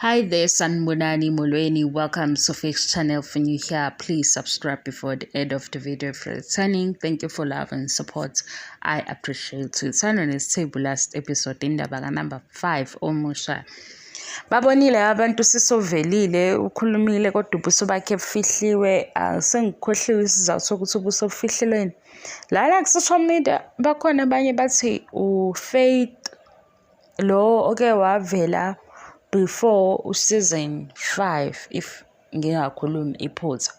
Hi there, Sanbonani Molweni. Welcome to Fix Channel. If you're new here, please subscribe before the end of the video. If you're returning, thank you for love and support. I appreciate you. Uthando Nesithembu last episode indaba ka-number 5 omusha. Babonile abantu sisovelile ukhulumile kodwa ubuso bakhe bufihliwe. Sengikhohliwe isizathu sokuthi ubuso bufihlelweni. Lana ku-social media bakhona abanye bathi uFaith lo oke wavela before u-season 5 if ngingakhulumi iphutha.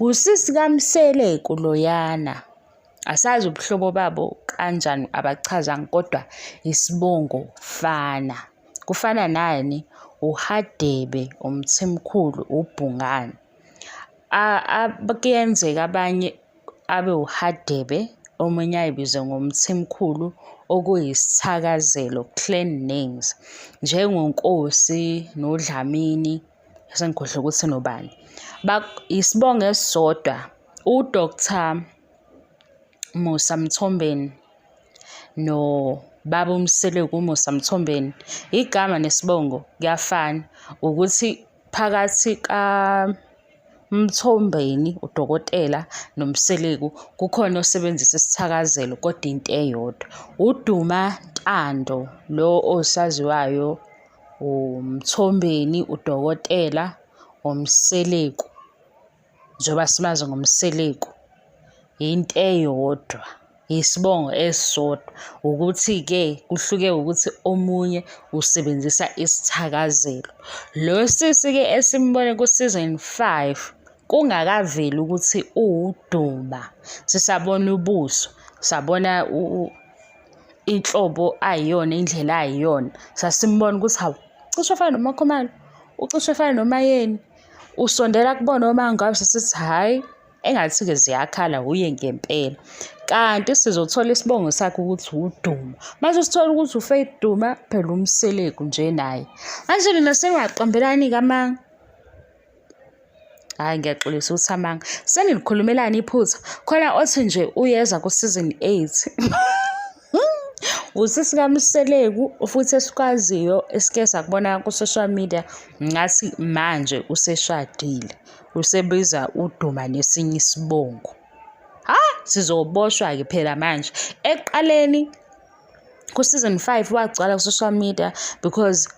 Usisi kaMseleku loyana. Asazi ubuhlobo babo kanjani abachazanga kodwa isibongo fana. Kufana nani? UHadebe, uMthimkhulu, uBhungane. Kuyenzeka abanye abe uHadebe, omunye ayibize ngoMthimkhulu okuyisithakazelo, clan names, njengoNkosi noDlamini, sengikhohlwe ukuthi nobani. Isibongo esisodwa, uDr Musa Mthombeni noBaba uMseleku uMusa Mthombeni, igama nesibongo kuyafana, ukuthi phakathi Mthombeni, uDokotela noMseleku kukhona osebenzisa isithakazelo kodwa into eyodwa. UDuma Ntando lo osaziwayo uMthombeni, uDokotela, uMseleku njengoba simazi ngoMseleku into eyodwa. Yisibongo esisodwa, ukuthi-ke kuhluke ukuthi omunye usebenzisa isithakazelo. Lo sisi-ke esimbone ku-season 5 kungakaveli ukuthi uwuDuma, sisabona ubuso, sabona inhlobo ayiyona, indlela ayiyona. Sasimbona ukuthi hawu, cishe ufana noMakhumalo, ucishe efana noMaYeni, usondela kubona oMaNgwabe, sasithi hhayi. Engathi-ke ziyakhala wuye ngempela. Kanti sizothola isibongo sakhe ukuthi uDuma. Mase sithola ukuthi uFaith Duma, phela uMseleku nje naye. Manje nina sengingaqambelani-ke amanga? Hhayi ngiyaxolisa ukuthi amanga. Senilikhulumelani iphutha? Khona othi nje uyeza ku-season 8. Usisi kaMseleku futhi esikwaziyo esike sakubona ku-social media ngathi manje useshadile. Usebiza uDuma nesinye isibongo. Ha, sizoboshwa-ke phela manje. Ekuqaleni ku-season 5 wagcwala ku-social media because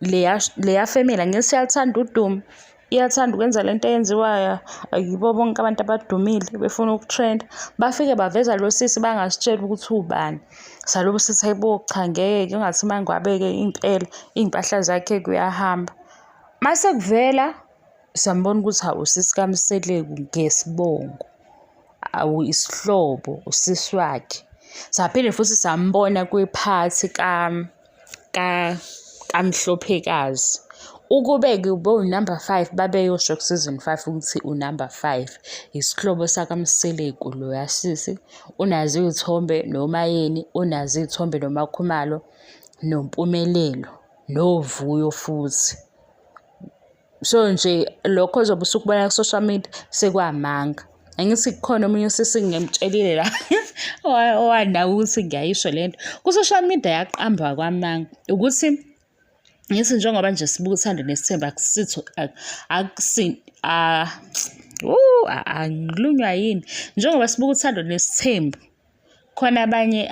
leya leya family angithi iyaluthanda udumo, iyathanda ukwenza lento eyenziwayo yibo bonke abantu abadumile befuna ukutrenda. Bafike baveza lo sisi bangasitsheli ukuthi uwubani. Saloku sithi hayibo cha ngeke kungathi MaNgwabe-ke impela iy'mpahla zakhe kuyahamba. Mase kuvela siyambona ukuthi hawu usisi kaMseleku ngesibongo, awu isihlobo usisi wakhe. Saphinde futhi sambona kwiphathi kaMhlophekazi. Ukube-ke ubewunamba five babeyosho ku-season five ukuthi unamba five. Isihlobo sakaMseleku loya sisi, unazo iy'thombe noMaYeni, unazo iy'thombe noMaKhumalo noMpumelelo noVuyo futhi. So nje lokho ozobe usukubona ku-social media sekwamanga. Angithi kukhona omunye usisi ngimtshelile la owanawo ukuthi ngiyayisho le nto. Ku-social media yaqambwa kwamanga ukuthi ngithi njengoba nje sibuka uthando nesithembu akusitho akusi angilunywa yini njengoba sibuka uthando nesithembu. Khona abanye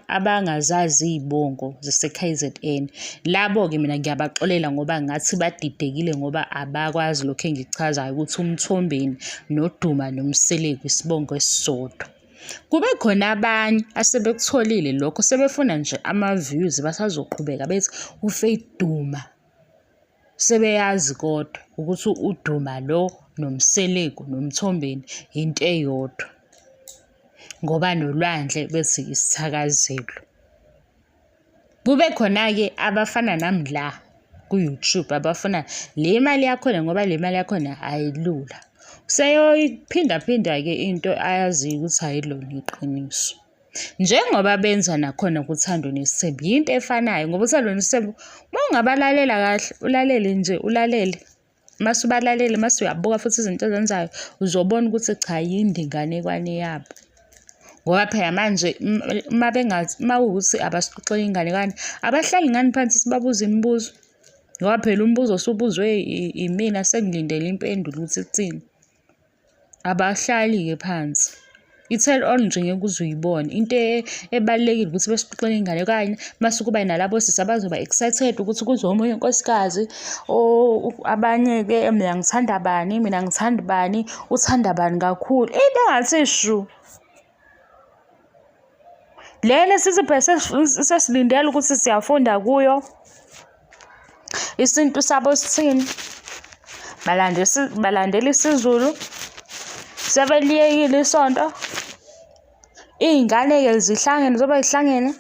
abangazazi iy'bongo zase-K_Z_N. Labo-ke mina ngiyabaxolela ngoba ngathi badidekile ngoba abakwazi lokhu engikuchazayo ukuthi uMthombeni noDuma noMseleku isibongo esisodwa. Kube khona abanye asebekutholile lokho sebefuna nje ama-views basazoqhubeka bethi uFaith Duma. Sebeyazi kodwa ukuthi uDuma lo noMseleku noMthombeni into eyodwa ngoba noLwandle bethi isithakazelo. Kube khona-ke abafana nami la ku-YouTube abafuna le mali yakhona ngoba le mali yakhona ayilula. Useyoyiphindaphinda-ke into ayaziyo ukuthi ayilona iqiniso. Njengoba benza nakhona kuThando Nesithembu, yinto efanayo ngoba uThando Nesithembu uma ungabalalela kahle, ulalele nje ulalele, mase ubalalele mase uyabuka futhi izinto ozenzayo, uzobona ukuthi cha yinde inganekwane yabo. Ngoba phela manje uma bengazi, uma kuwukuthi abasixoxeli inganekwane, abahlali ngani phansi sibabuze imibuzo. Ngoba phela umbuzo osubuzwe imina sengilindele impendulo ukuthi ithini. Abahlali-ke phansi. I-tell all nje ngeke uze uyibone. Into ebalulekile ukuthi besixoxele inganekwane mase kuba nalabo sisi abazoba excited ukuthi kuze omunye unkosikazi abanye-ke mina ngithanda bani, mina ngithanda bani, uthanda bani kakhulu. Into engathi shu. Lena esithi phela sesilindele ukuthi siyafunda kuyo isintu sabo sithini balandela isiZulu sebeliyekile isonto iy'ngane-ke zihlangene zoba zihlangene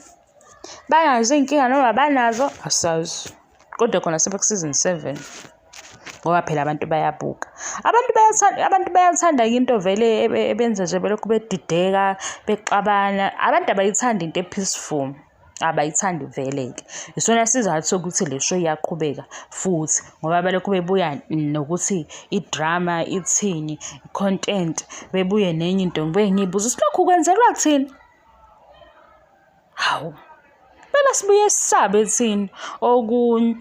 banazo iy'nkinga noma banazo asazi kodwa khona sebeku-season 7 ngoba phela abantu bayabuka. Abantu bayathanda, abantu bayathanda-ke into vele ebenza nje belokhu bedideka, bexabana. Abantu abayithandi into e-peaceful, abayithandi vele-ke. Isona sizathu sokuthi le show iyaqhubeka futhi ngoba balokhu bebuya nokuthi i-drama ithini, i-content, bebuye nenye into. Ngibuye ngiyibuze ukuthi lokhu kwenzelwa thina? Hawu, phela sibuye sisabe thina okunye,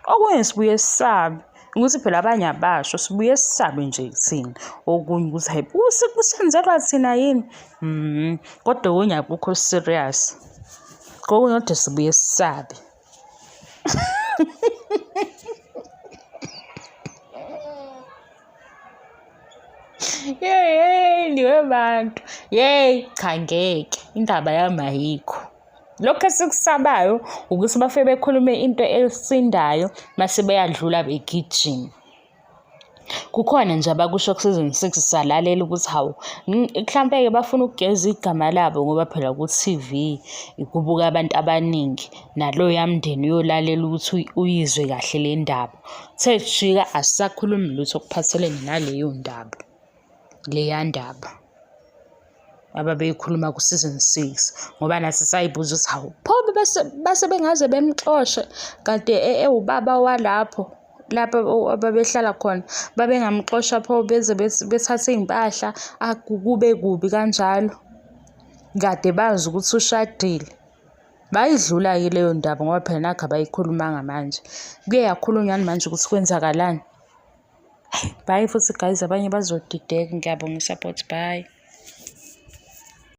okunye sibuye sisabe ukuthi phela abanye abasho sibuye sisabe nje thina okunye ukuthi hayi kusenzelwa thina yini? Kodwa okunye akukho serious, kokunye kodwa sibuye sisabe. Yey we bantu, yeyi cha ngeke indaba yami ayikho. Lokhu esikusabayo ukuthi bafike bekhulume into esindayo mase beyadlula begijima. Kukhona nje abakusho ku-season 6 salalela ukuthi hawu mhlampe-ke bafuna ukugeza igama labo ngoba phela ku-T_V kubuka abantu abaningi naloya mndeni uyolalela ukuthi uyizwe kahle le ndaba. Kuthe jika asisakhulumi lutho okuphathelene naleyo ndaba, leya ndaba ababeyikhuluma ku-season 6 ngoba nathi sayibuza ukuthi hawu pho base bengaze bemxoshe kade ewubaba walapho lapho ababehlala khona babengamxosha pho beze bethathe iy'mpahla kube kubi kanjalo kade bazi ukuthi ushadile. Bayidlula-ke leyo ndaba ngoba phela nakhu abayikhulumanga manje. Kuye yakhulunywa yini manje ukuthi kwenzakalani? Bye futhi guys, abanye bazodideka. Ngiyabonga i-support, bye.